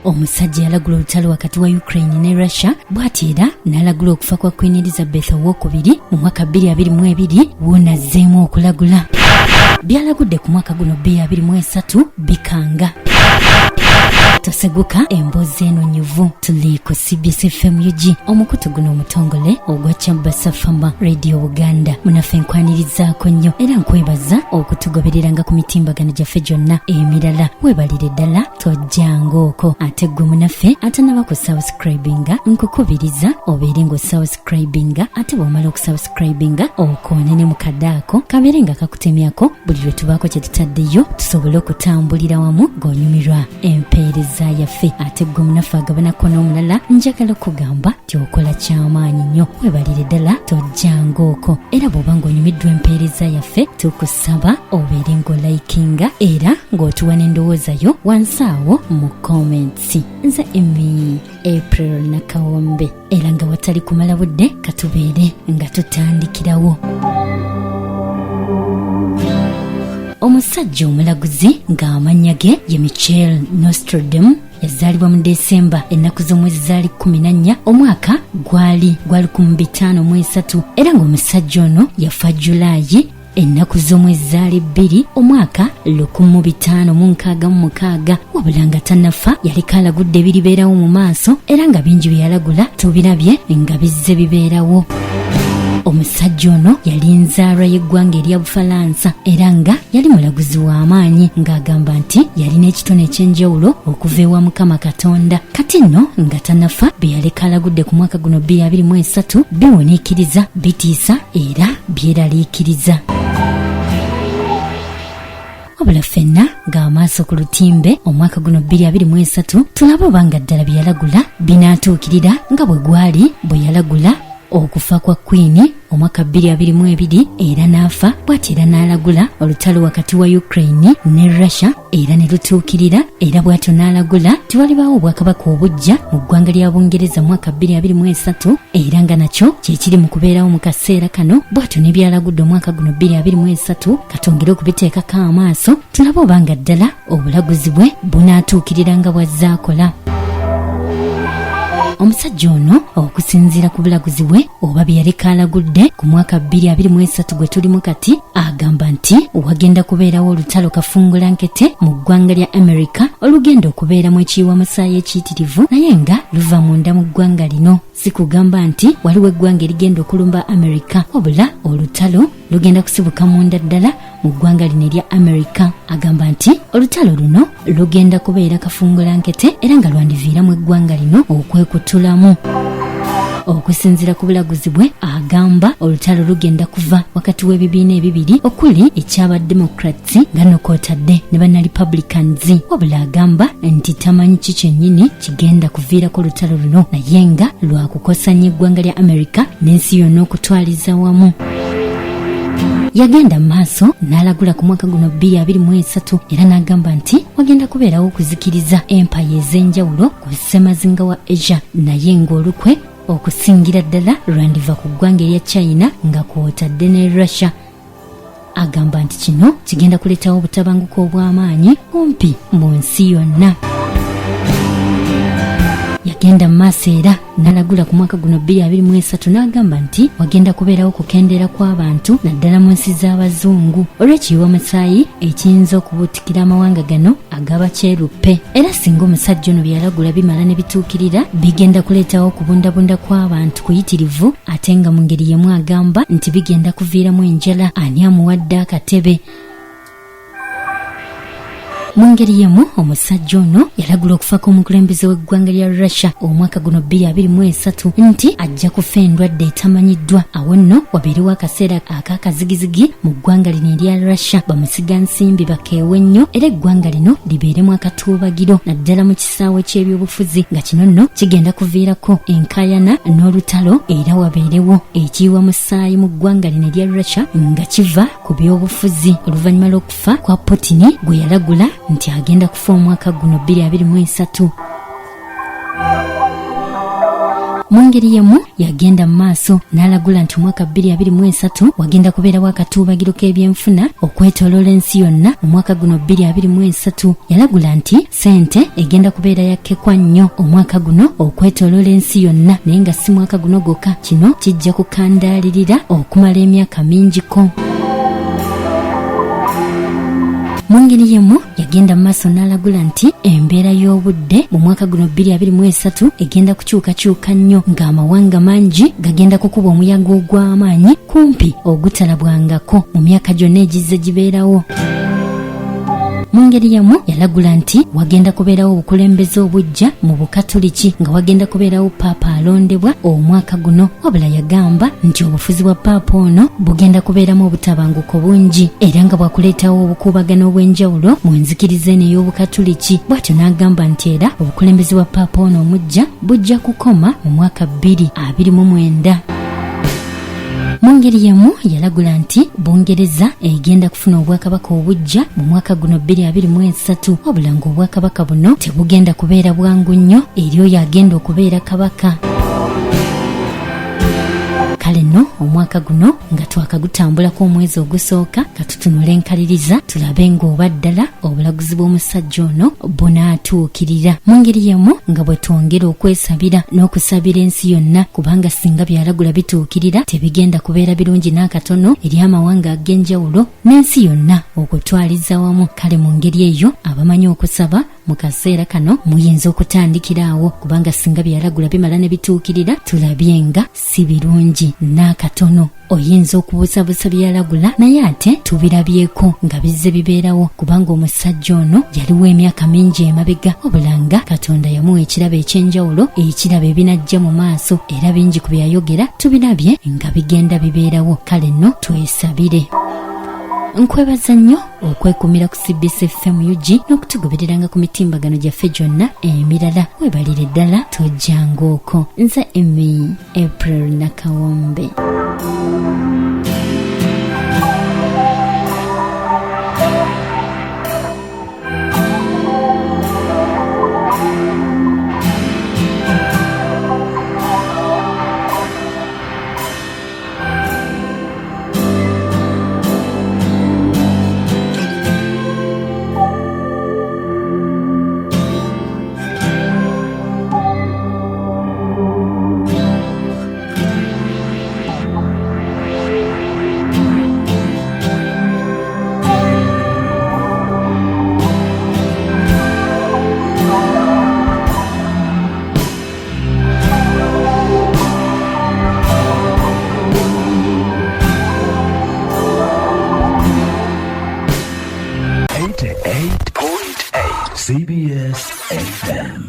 Omusajja yalagula olutalo wakati wa Ukraine ne Russia, bw'ati era n'alagula okufa kwa Queen Elizabeth owokubiri mu mwaka 2022. Wuuno azzeemu okulagula. Byalagudde ku mwaka guno 2023 bikanga. Toseguka, emboozi eno nyuvu. Tuli ku CBC FM UG, omukutu guno omutongole ogwa Chambasa Fama Radio Buganda. Munaffe, nkwanirizaako nnyo era nkwebaza okutugobereranga ku mitimbagano gyaffe gyonna emirala. Weebalire ddala, tojjanga okwo. Ate ggwe munaffe atanaba ku subscribinga, nkukubiriza obeere ng'osubscribinga, ate bw'omala okusubscribinga okoone ne mukadde ako kabeere nga kakutemyako buli lwe tubaako kye tutaddeyo, tusobole okutambulira wamu ng'onyumirwa empeereza yaffe. Ate ggwe munaffe agabanako n'omulala, njagala okugamba nti okola kyamaanyi nnyo. Webalire ddala, tojjanga okwo. Era bw'oba ng'onyumiddwa empeereza yaffe, tukusaba obeere ng'olikinga era ng'otuwa n'endowooza yo wansi awo mu comments. Nze Emi April Nakawombe, era nga watali kumala budde, katubeere nga tutandikirawo. Omusajja omulaguzi ng'amannya ge ye Michel Nostrodam yazaalibwa mu Desemba ennaku z'omwezi zaali 14, omwaka gwali gwa 1503, era ng'omusajja ono yafa Julaayi ennaku z'omwezi zaali 2, omwaka 1566. Wabula nga tannafa, yaliko alagudde ebiribeerawo mu maaso, era nga bingi bye yalagula tubirabye nga bizze bibeerawo. Omusajja ono yali nzaalwa y'eggwanga erya Bufalansa, era nga yali mulaguzi w'amaanyi, ng'agamba nti yalina ekitone eky'enjawulo okuva ewa Mukama Katonda. Kati nno nga tannafa, bye yaleka alagudde ku mwaka guno 2023 biwuniikiriza, bitiisa era byeraliikiriza. Wabula ffenna ng'amaaso ku lutimbe, omwaka guno 2023 tulabe oba nga ddala bye yalagula binaatuukirira, nga bwe gwali bwe yalagula okufa kwa Queen omwaka 2022 era n'afa, bw'ati era n'alagula olutalo wakati wa Ukraine ne Russia era ne lutuukirira, era bw'atyo n'alagula tiwalibaawo obwakabaka obujja mu ggwanga lya Bungereza mwaka 2023, era nga nakyo kyekiri mu kubeerawo mu kaseera kano. Bw'atyo ne byalagudde omwaka guno 2023, katwongere okubiteekako amaaso tulabe oba nga ddala obulaguzi bwe bunaatuukirira nga bw'azze akola. Omusajja ono, okusinziira ku bulaguzi bwe oba bye yaleka alagudde ku mwaka 2023 gwe tulimu kati, agamba nti wagenda kubeerawo olutalo kafungulankete mu ggwanga lya America, olugenda okubeeramu ekiyiwa musaayi ekiyitirivu, naye nga luva munda mu ggwanga lino. Si kugamba nti waliwo eggwanga erigenda okulumba America, wabula olutalo lugenda kusibuka munda ddala mu ggwanga lino erya America. Agamba nti olutalo luno lugenda kubeera kafungulankete era nga lwandiviiramu eggwanga lino okwekutulamu. Okusinziira ku bulaguzi bwe, agamba olutalo lugenda kuva wakati w'ebibiina ebibiri, okuli ekyaba Democrats nga nokwotadde ne banna Republicans. Wabula agamba nti tamanyi ki kyennyini kigenda kuviirako olutalo luno, naye nga lwakukosa nnyo eggwanga lya America n'ensi yonna okutwaliza wamu. Yagenda mu maaso n'alagula ku mwaka guno 2023 era n'agamba nti wagenda kubeerawo okuzikiriza empaya ez'enjawulo ku ssemazinga wa Asia, naye ng'olukwe okusingira ddala lwandiva ku ggwanga erya China nga kwotadde ne Russia. Agamba nti kino kigenda kuleetawo obutabanguko obw'amaanyi kumpi mu nsi yonna. Yagenda mu maaso era n'alagula ku mwaka guno 2023 n'agamba nti wagenda kubeerawo okukendeera kw'abantu, naddala mu nsi z'abazungu, olw'ekiyiwa musaayi ekiyinza okubuutikira amawanga gano ag'abakyeruppe. Era singa omusajja ono bye yalagula bimala ne bituukirira, bigenda kuleetawo okubundabunda kw'abantu kuyitirivu, ate nga mu ngeri y'emu agamba nti bigenda kuviiramu enjala. Ani amuwadde akatebe? Mu ngeri y'emu, omusajja ono yalagula okufa kw'omukulembeze w'eggwanga lya Russia omwaka guno 2023, nti ajja kufa endwadde etamanyiddwa. Awo nno wabeerewo akaseera ak'akazigizigi mu ggwanga lino erya Russia, bamusiga nsimbi bakeewe nnyo, era eggwanga lino libeeremu akatuubagiro, naddala mu kisaawe ky'ebyobufuzi, nga kino nno kigenda kuviirako enkaayana n'olutalo, era wabeerewo ekiyiwa musaayi mu ggwanga lino erya Russia nga kiva ku byobufuzi, oluvannyuma lw'okufa kwa Putin gwe yalagula nti agenda kufa omwaka guno 2023. Mu ngeri y'emu yagenda mu maaso n'alagula nti omwaka 2023 wagenda kubeerawo akatuubagiro k'ebyenfuna okwetooloola ensi yonna. Mu mwaka guno 2023 yalagula nti ssente egenda kubeera yakkekwa nnyo omwaka guno okwetooloola ensi yonna, naye nga si mwaka guno gwokka, kino kijja kukandaalirira okumala emyaka mingiko. Mu ngeri y'emu yagenda mu maaso n'alagula nti embeera y'obudde mu mwaka guno 2023 egenda kukyukakyuka nnyo, ng'amawanga mangi gagenda kukuba omuyaga ogw'amaanyi kumpi ogutalabwangako mu myaka gyonna egizze gibeerawo. Mu ngeri y'emu yalagula nti wagenda kubeerawo obukulembeze obuggya mu Bukatoliki, nga wagenda kubeerawo paapa alondebwa omwaka guno. Wabula yagamba nti obufuzi bwa paapa ono bugenda kubeeramu obutabanguko bungi era nga bwakuleetawo obukuubagano obw'enjawulo mu nzikiriza eno ey'Obukatoliki. Bw'atyo n'agamba nti era obukulembeze bwa paapa ono omuggya bujja kukoma mu mwaka 2029. Mu ngeri y'emu yalagula nti Bungereza egenda kufuna obwakabaka obuggya mu mwaka guno 2023, wabula ng'obwakabaka buno tebugenda kubeera bwangu nnyo eri oyo agenda okubeera kabaka. Kale nno omwaka guno nga twakagutambulako omwezi ogusooka, katutunule enkaliriza tulabe ng'oba ddala obulaguzi bw'omusajja ono bunaatuukirira. Mu ngeri y'emu nga bwe twongera okwesabira n'okusabira ensi yonna, kubanga singa byalagula bituukirira tebigenda kubeera birungi n'akatono eri amawanga ag'enjawulo n'ensi yonna okutwaliza wamu. Kale mu ngeri eyo abamanyi okusaba mu kaseera kano muyinza okutandikira awo, kubanga singa byalagula bimala ne bituukirira tulabye nga si birungi n'akatono. Oyinza okubuusabuusa byalagula, naye ate tubirabyeko nga bizze bibeerawo, kubanga omusajja ono yaliwo emyaka mingi emabega, wabula nga Katonda yamuwa ekirabo eky'enjawulo ekirabo ebinajja mu maaso, era bingi ku byayogera tubirabye nga bigenda bibeerawo. Kale nno twesabire. Nkwebaza nnyo okwekumira ku CBS FM UG n'okutugobereranga ku mitimbagano gyaffe gyonna emirala. Webalire ddala, tojjanga okwo. Nze Emmy April Nakawombe. Eight 8.8 CBS FM.